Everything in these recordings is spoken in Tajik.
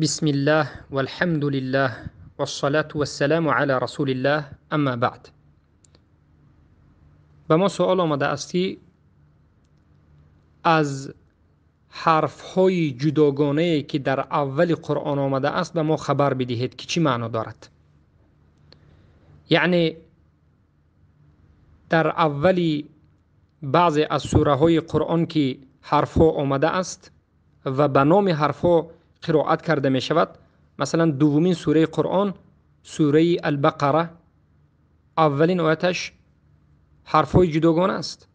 بسم الله والحمد لله والصلاة والسلام على رسول الله اما بعد. به ما سوال آمده است که از حرف های جداگانه که در اول قرآن آمده است به ما خبر بدهید که چی معنا دارد. یعنی در اول بعضی از سوره های قرآن که حرف ها آمده است و به نام حرف ها قرائت کرده می شود، مثلا دومین سوره قرآن سوره البقره اولین آیتش حرف های جداگانه است.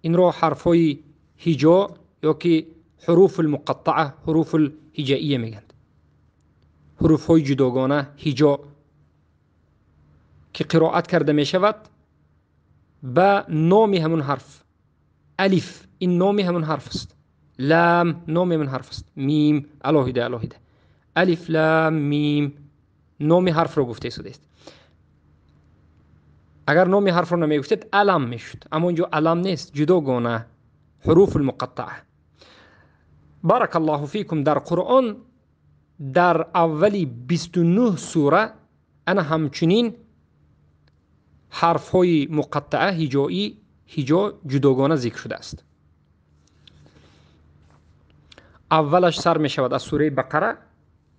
این را حرف های هجا یا که حروف المقطعه، حروف الهجائیه میگند، حروف های جداگانه هجا که قرائت کرده می شود به نام همون حرف. الف این نام همون حرف است، لام نام همون حرف است، میم علاهیده علاهیده، الف لام میم نام حرف رو گفته شده است. اگر نام حرف رو نمیگفتید علم میشد، اما اینجا علم نیست، جداگانه حروف المقطعه. بارک الله فیکم. در قرآن در اول 29 سوره انا همچنین حرف های مقطعه هجایی هجا جداگانه ذکر شده است. اولش سر می شود از سوره بقره،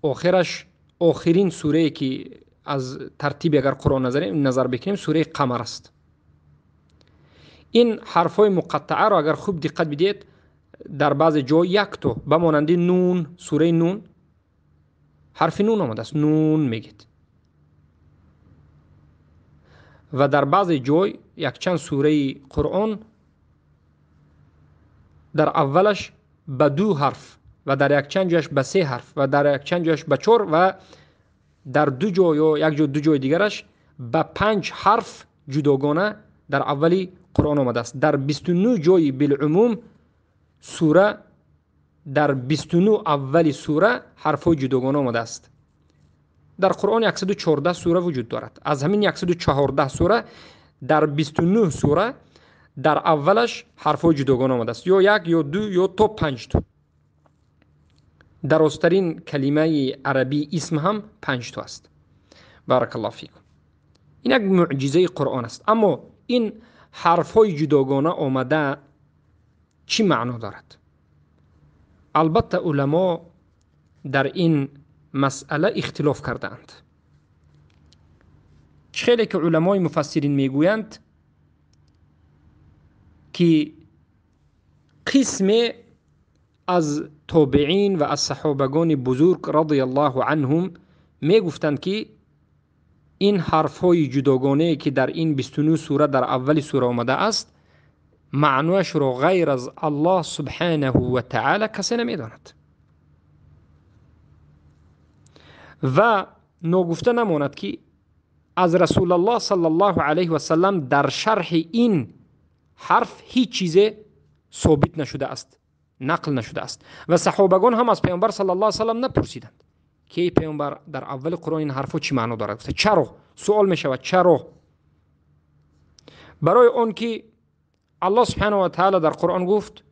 آخرش آخرین سوره که از ترتیب اگر قرآن نظر بکنیم سوره قمر است. این حرف های مقطعه را اگر خوب دقت بدید در بعض جای یک تو به مانند نون، سوره نون حرف نون آمده است، نون میگید، و در بعض جای یک چند سوره قرآن در اولش به دو حرف و در یک چند جایش به سه حرف و در یک چند جایش به چهار و در دو جای یا یک جای دو جای دیگرش به 5 حرف جداگانه در اولی قرآن آمده است. در 29 جای بالعموم سوره، در 29 اول سوره حرف جداگانه آمده است. در قرآن 114 سوره وجود دارد. از همین 114 سوره در 29 سوره در اولش حرف جداگانه آمده است، یا یک یا دو یا تا 5 تا. درازترین کلمه عربی اسم هم 5 تا است. بارک الله فیکم. این یک معجزه قرآن است. اما این حرف های جداگانه آمده چی معنا دارد؟ البته علما در این مسئله اختلاف کردند. خیلی که علمای مفسرین میگویند که قسم از تابعین و از صحابگان بزرگ رضی الله عنهم میگفتند که این حرف های جداگانه که در این 29 سوره در اول سوره آمده است معنایش را غیر از الله سبحانه و تعالی کسی نمیداند. و ناگفته نماند که از رسول الله صلی الله علیه و سلم در شرح این حرف هیچ چیز ثابت نشده است، نقل نشده است. و صحابگان هم از پیامبر صلی الله علیه و سلم نپرسیدند که ای پیامبر در اول قرآن این حرفا چی معنا دارد. چرا؟ سوال می شود چرا؟ برای آن که الله سبحانه و تعالی در قرآن گفت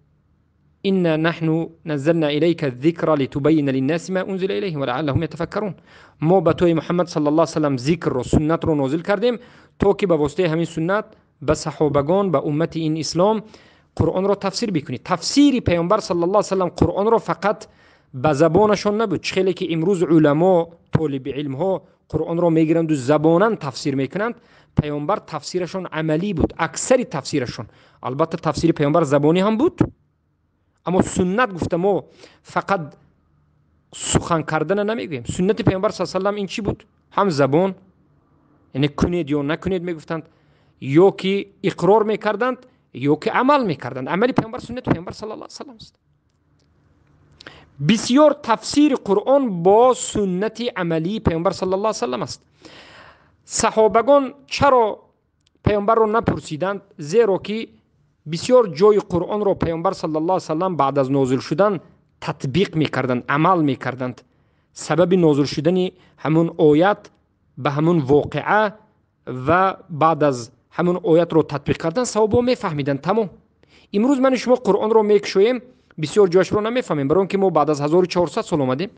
إنا نحن نزلنا إليك الذكر لتبين للناس ما أنزل إليهم ولعلهم يتفكرون. ما به توی محمد صلی الله علیه و سلم ذکر و سنت رو نازل کردیم تا که به واسطه همین سنت به صحابگان به امت این اسلام قرآن را تفسیر بکنید. تفسیر پیامبر صلی الله علیه و سلم قرآن را فقط به زبانشان نبود. خیلی که امروز علما طالب علم ها قرآن را میگیرند و زباناً تفسیر میکنند، پیامبر تفسیرشان عملی بود، اکثر تفسیرشان. البته تفسیر پیامبر زبانی هم بود، اما سنت گفته ما فقط سخن کردن نمیگوییم. سنت پیامبر صلی الله علیه و سلم این چی بود؟ هم زبان، یعنی کنید یا نکنید میگفتند، یا که اقرار میکردند یا که عمل میکردند. عمل پیامبر سنت پیامبر صلی الله علیه و سلم است. بسیار تفسیر قرآن با سنت عملی پیامبر صلی الله علیه و سلم است. صحابگان چرا پیامبر را نپرسیدند؟ زیرا که بسیار جای قرآن را پیامبر صلی الله علیه و سلم بعد از نازل شدن تطبیق میکردند، عمل میکردند. سبب نازل شدن همون آیت به همون واقعه و بعد از همون آیت رو تطبیق کردن صحابه میفهمیدند. تمام. امروز من شما قرآن رو میکشویم بسیار جاش رو نمیفهمیم، برای اینکه ما بعد از 1400 سال اومدیم.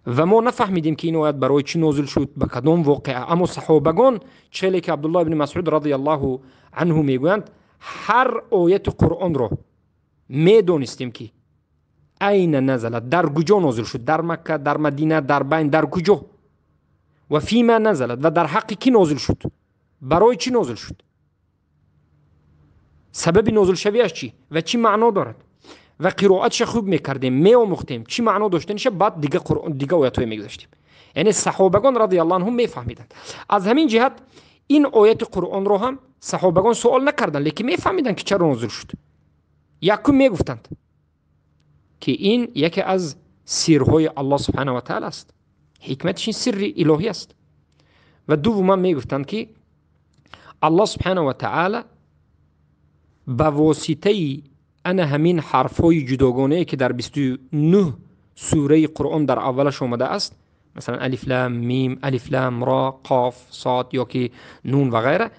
Ва мо нафаҳмидем, ки ин оят барои чӣ нозил шуд, ба кадом воқеа. Аммо саҳобагон, челе ки Абдуллоҳ ибни Масъуд радиаллоҳу анҳу мегӯянд, ҳар ояти Қуръонро медонистем, ки айна назалат, дар куҷо нозил шуд, дар Макка, дар Мадина, дар байн, дар куҷо, ва фима назалат, ва дар ҳаққи кӣ нозил шуд, барои чӣ нозил шуд, сабаби нозилшавиаш чӣ ва чӣ маъно дорад. Ва қироатша хуб мекардем, меомӯхтем чӣ маъно доштаниша, баъд дига Қуръон, дига оятҳое мегузаштем. Яъне саҳобагон радиаллоҳу анҳум мефаҳмиданд. Аз ҳамин ҷиҳат ин ояти Қуръонро ҳам саҳобагон суол накарданд, лекин мефаҳмиданд, ки чаро нозил шуд. Якум мегуфтанд, ки ин яке аз сирҳои Аллоҳ субҳанаҳу ва таъала аст, ҳикматиш ин сирри илоҳӣ аст. Ва дуввуман мегуфтанд, ки Аллоҳ субҳанаҳу ва таъала ба воситаи ана ҳамин ҳарфҳои ҷудогонае, ки дар 29 сураи Қуръон дар аввалаш омадааст, масалан алиф лам мим, алиф лам ро, қоф, сод ё ки нун ва ғайра,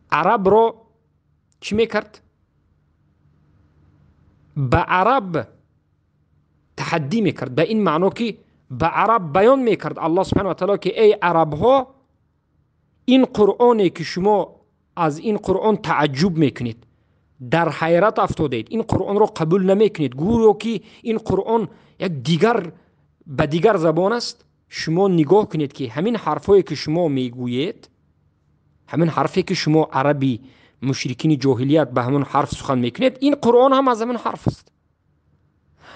арабро чӣ мекард? Ба араб таҳаддӣ мекард, ба ин маъно, ки ба араб баён мекард Аллоҳ субҳанаҳу ва таъала, ки эй арабҳо, ин Қуръоне, ки шумо аз ин Қуръон тааҷҷуб мекунед, дар ҳайрат афтодаед, ин Қуръонро қабул намекунед, гӯё ки ин Қуръон як дигар ба дигар забон аст. Шумо нигоҳ кунед, ки ҳамин ҳарфҳое, ки шумо мегӯед, ҳамин ҳарфе, ки шумо араби мушрикини ҷоҳилият ба ҳамон ҳарф сухан мекунед, ин Қуръон ҳам аз ҳамин ҳарф аст.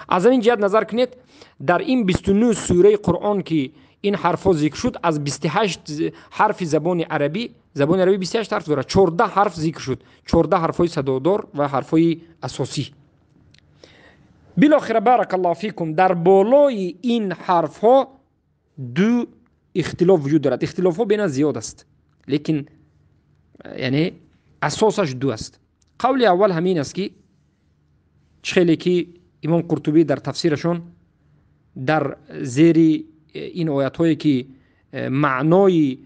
Аз ҳамин ҷиҳат назар кунед, дар ин 29 сураи Қуръон, ки ин ҳарфҳо зикр шуд, аз 28 ҳарфи забони арабӣ, забони арабӣ 28 ҳарф дорад, 14 ҳарф зикр шуд, 14 ҳарфҳои садодор ва ҳарфҳои асосӣ. Билохира, баракаллоҳу фикум, дар болои ин ҳарфҳо ду ихтилоф вуҷуд дорад. Ихтилофҳо бена зиёд аст, лекин яъне асосаш ду аст. Қавли аввал ҳамин аст, ки чӣ хеле ки имом Қуртубӣ дар тафсирашон дар зери ин оятҳое, ки маънои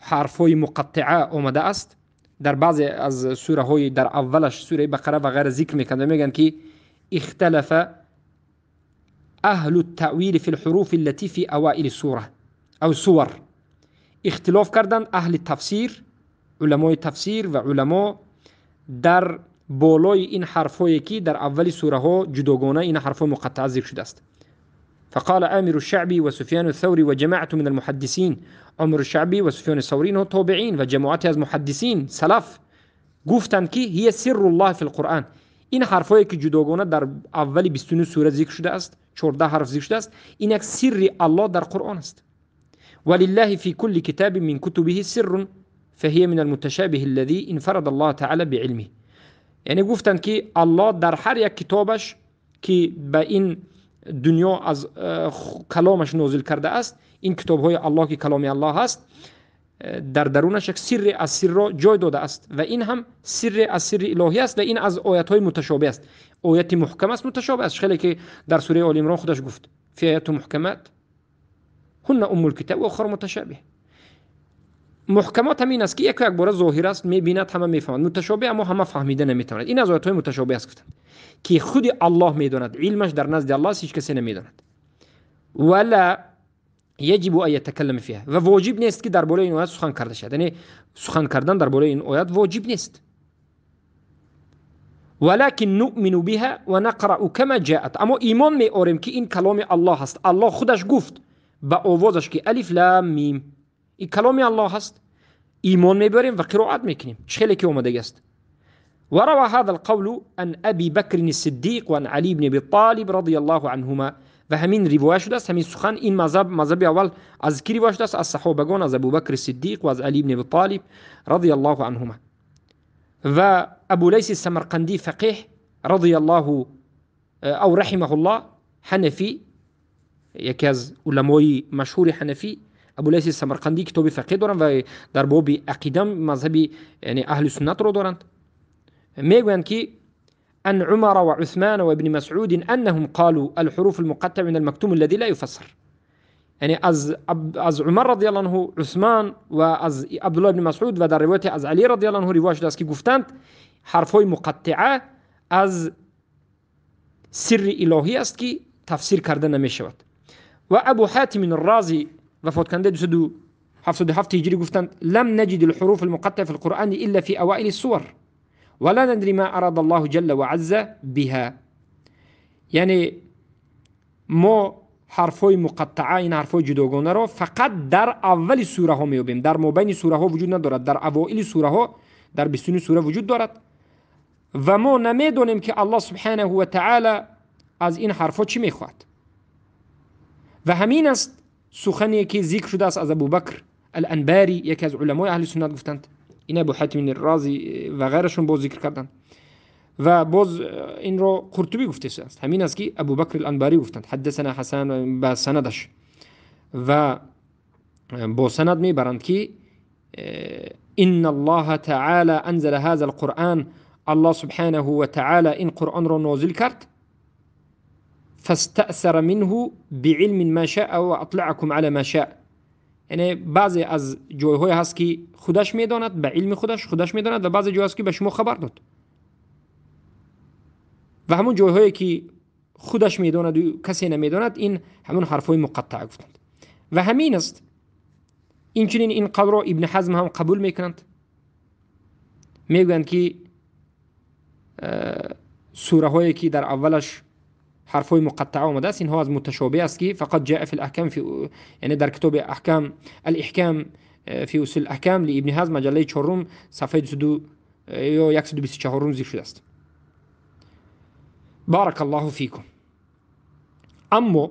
ҳарфҳои муқаттиа омадааст дар баъзе аз сураҳои дар аввалаш, сураи Бақара ва ғайра, зикр мекунанд, мегӯянд, ки اختلف أهل التأويل في الحروف التي في أوائل السورة أو السور. اختلاف کردند اهل تفسیر، علمای تفسیر و علما در بالای این حرفهایی که در اول سوره ها جداگانه این حرفها مقطع ذکر شده است. فقال عامر الشعبي وسفيان الثوري وجماعة من المحدثين، عامر الشعبي و سفیان الثوری اینها تابعین و جماعتی از محدثین سلف گفتند که هي سر الله في القرآن. این حرفهایی که جداگانه در اول 29 سوره ذکر شده است، 14 حرف ذکر شده است، این یک سر الله در قرآن است. ولله في كل كتاب من كتبه سر فهي من المتشابه الذي انفرد الله تعالى بعلمه. یعنی گفتند که الله در هر یک کتابش که به این دنیا از کلامش نازل کرده است، این کتاب های الله که کلام الله است، در درونش یک سر از سر را جای داده است و این هم سر از سر الهی است و این از آیت های متشابه است. آیت محکم است، متشابه است، خیلی که در سوره آل عمران خودش گفت فی آیات محکمات هن ام الکتاب و اخر متشابه. محکمات همین است که یک یک بار ظاهر است، میبیند، همه میفهمند. متشابه اما همه فهمیده نمیتواند. این از آیت های متشابه است گفتند که خود الله میداند، علمش در نزد الله است، هیچ کسی نمیداند. ولا يجب ان يتكلم فيها، و واجب نیست که درباره این آیت سخن کرده شود، یعنی سخن کردن درباره این آیت واجب نیست. ولكن نؤمن بها ونقرأ كما جاءت، اما ایمان می آریم که این کلام الله است. الله خودش گفت به آوازش که الف لام میم، این کلام الله است، ایمان میبریم و قرائت میکنیم چه که اومده است. وروى هذا القول عن أبي بكر الصديق وعن علي بن أبي طالب رضي الله عنهما. و همین روایت شده است، همین سخن، این مذهب اول از کی روایت شده است؟ از صحابگان، از ابوبکر صدیق و از علی بن ابی طالب رضی الله عنهما. و ابو لیث السمرقندی فقیه رضی الله او رحمه الله، حنفی، یکی از علمای مشهور حنفی، ابو لیث سمرقندی کتاب فقه دارند و در باب عقیده مذهب یعنی اهل سنت رو دارند. میگویند که أن عمر وعثمان وابن مسعود أنهم قالوا الحروف المقطعة من المكتوم الذي لا يفسر. یعنی از عمر رضی الله عنه، عثمان و از عبدالله بن مسعود و در روایت از علی رضی الله عنه روایت شده است که گفتند حرفهای مقطعه از سر الهی است که تفسیر کرده نمی شود. و ابو حاتم الرازی وفات کنده 277 هجری گفتند لم نجد الحروف المقطعة في القرآن إلا في أوائل السور ولا ندري ما أراد الله جل وعز بها. یعنی ما حرفای مقطعه، این حرفای جداگانه را فقط در اول سوره ها میابیم، در مابین سوره ها وجود ندارد، در اوائل سوره ها در 29 سوره وجود دارد و ما نمیدانیم که الله سبحانه و تعالی از این حرفا چی میخواد. و همین است سخنی که ذکر شده است از ابوبکر الانباری، یکی از علمای اهل سنت گفتند، این ابو حاتم الرازی و غیرشون باز ذکر کردند و باز این رو قرطبی گفته است. همین است که ابوبکر الانباری گفتند حدثنا حسن با سندش و با سند میبرند که ان الله تعالی انزل هذا القرآن، الله سبحانه و تعالی این قرآن رو نازل کرد، فاستأثر منه بعلم ما شاء واطلعكم على ما شاء. یعنی بعضی از جایهای هست که خودش میداند، به علم خودش میداند، و بعضی جای هست که به شما خبر داد و همون جایهایی که خودش میداند و کسی نمیداند این همون حرفای مقطع گفتند. و همین است. اینچنین این قول را ابن حزم هم قبول میکنند، میگویند که سوره هایی که در اولش حرفای مقطعه آمده است اینها از متشابه است که فقط جاء فی الاحکام فی، یعنی در کتاب احکام الاحکام فی اصول الاحکام لابن حزم مجله 4 صفحه 2 یا 124 ذکر شده است. بارک الله فیکم. اما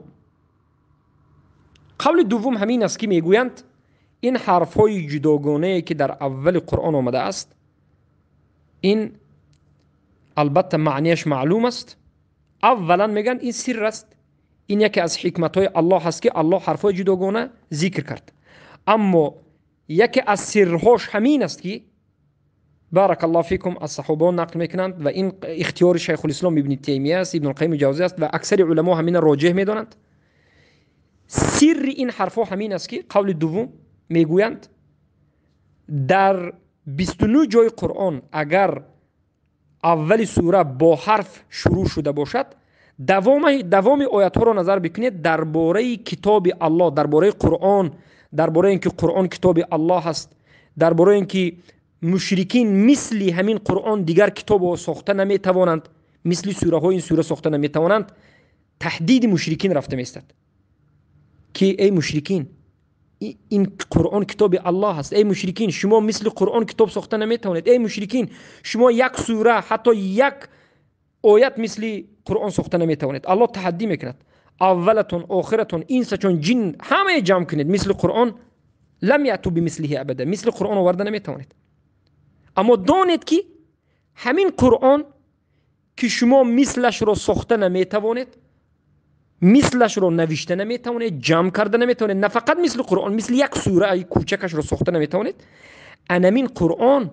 قول دوم همین است که میگویند این حرفهای جداگانه که در اول قرآن آمده است این البته معنیش معلوم است. اولا میگن این سر است، این یکی از حکمت های الله است که الله حرفهای جداگانه ذکر کرد. اما یکی از سرهاش همین است که بارک الله فیکم از صحابه نقل میکنند و این اختیار شیخ الاسلام ابن تیمیه است، ابن القیم جوزی است و اکثر علما همین راجح میدانند. سر این حرفها همین است که قول دوم میگویند در 29 جای قرآن اگر اول سوره با حرف شروع شده باشد دوام آیت ها را نظر بکنید درباره کتاب الله، درباره قرآن، درباره اینکه قرآن کتاب الله است، درباره اینکه مشرکین مثل همین قرآن دیگر کتاب ساخته نمیتوانند، مثل سوره های این سوره ساخته نمیتوانند، تهدید مشرکین رفته میستد که ای مشرکین این قرآن کتاب الله است، ای مشرکین شما مثل قرآن کتاب ساخته نمیتوانید، ای مشرکین شما یک سوره حتی یک آیت مثل قرآن ساخته نمیتوانید. الله تحدی میکند اولتون آخرتون انستون جن همه جمع کنید مثل قرآن لم یأتوا بمثله ابدا، مثل قرآن آورده نمیتوانید. اما دانید که همین قرآن که شما مثلش را ساخته نمیتوانید، مثلش رو نوشته نمیتوانید، جمع کرده نمیتوانید، نه فقط مثل قرآن مثل یک سوره کوچکش رو ساخته نمیتوانید، انمین قرآن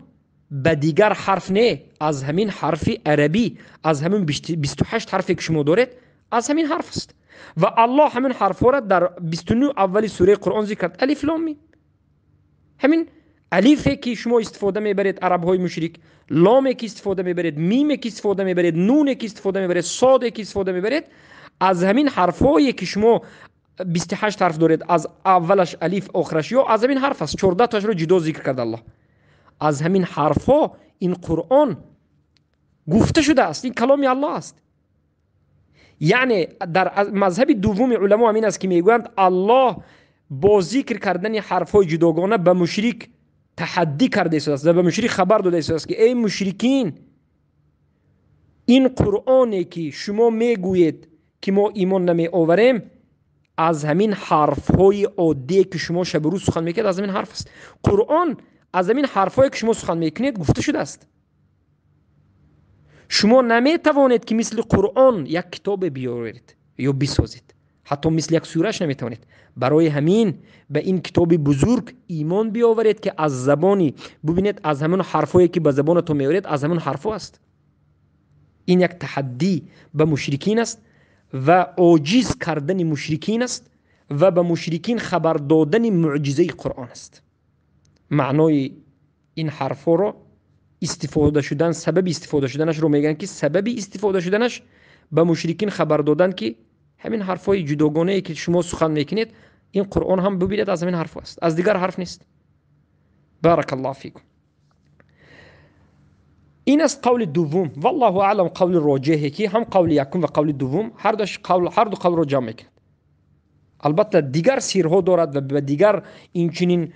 به دیگر حرف نه، از همین حرف عربی، از همین 28 حرفی که شما دارید از همین حرف است و الله همین حرف را در 29 اول سوره قرآن ذکر کرد، الف لام میم. همین الفی که شما استفاده میبرید عرب های مشرک، لام که استفاده میبرید، میم که استفاده میبرید، نون که استفاده میبرید، صاد که استفاده میبرید، از همین حرفایی که شما 28 حرف دارید از اولش الف آخرش یا از همین حرف است، 14 تاش رو جدا ذکر کرد الله. از همین حرفا این قرآن گفته شده است، این کلام الله است. یعنی در مذهب دوم علما همین است که میگویند الله با ذکر کردن حرفهای جداگانه به مشرک تحدی کرده است و به مشرک خبر داده است که ای مشرکین این قرآنی که شما میگویید که ما ایمان نمی آوریم از همین حرفهای عادی که شما شب روز سخن میکنید از همین حرف است. قرآن از همین حرفهایی که شما سخن میکنید گفته شده است. شما نمیتوانید که مثل قرآن یک کتاب بیاورید یا بسازید، حتی مثل یک سورهش نمیتوانید. برای همین به این کتاب بزرگ ایمان بیاورید که از زبانی ببینید از همین حرفهایی که به زبانتون میآورید از همین حرفها است. این یک تحدی به مشرکین است و عاجز کردن مشرکین است و به مشرکین خبر دادن معجزه قرآن است. معنای این حرفا رو استفاده شدن، سبب استفاده شدنش رو میگن که سبب استفاده شدنش به مشرکین خبر دادن که Ҳамин ҳарфҳои ҷудогонае, ки шумо сухан мекунед, ин Қуръон ҳам бибинед, аз ҳамин ҳарф аст, аз дигар ҳарф нест. Барак Аллоҳ фикум. Ин аст қавли дуввум. Валлоҳу аълам, қавли роҷеҳе, ки ҳам қавли якум ва қавли дуввум, ҳар ду қавлро ҷамъ мекунад. Албатта, дигар сирҳо дорад ва ба дигар инчунин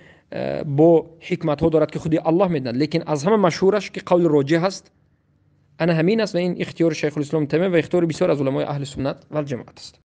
бо ҳикматҳо дорад, ки худи Аллоҳ медонад, лекин аз ҳама машҳураш, ки қавли роҷеҳ аст, ана ҳамин аст ва ин ихтиёри Шайхулислом Таймия ва ихтиёри бисёр аз уламои аҳли суннат вал ҷамоат аст.